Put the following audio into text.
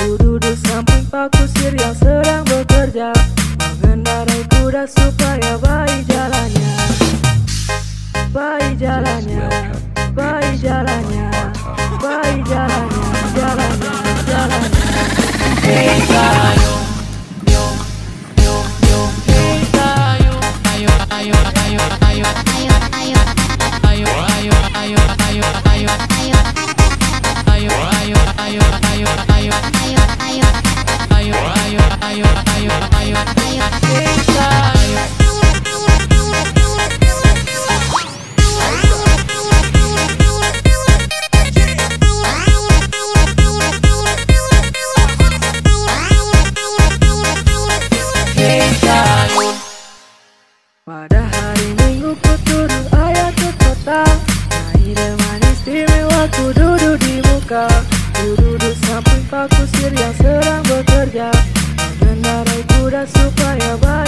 Ku duduk samping pak kusir yang sedang bekerja, mengendarai kuda supaya baik jalannya, baik jalannya, baik jalannya, baik jalannya, jalannya, jalannya. Pada hari Minggu ku turun ayah ke kota, naik delman istimewa ku duduk di muka. Ku duduk samping pak kusir yang sedang bekerja, mengendarai kuda supaya baik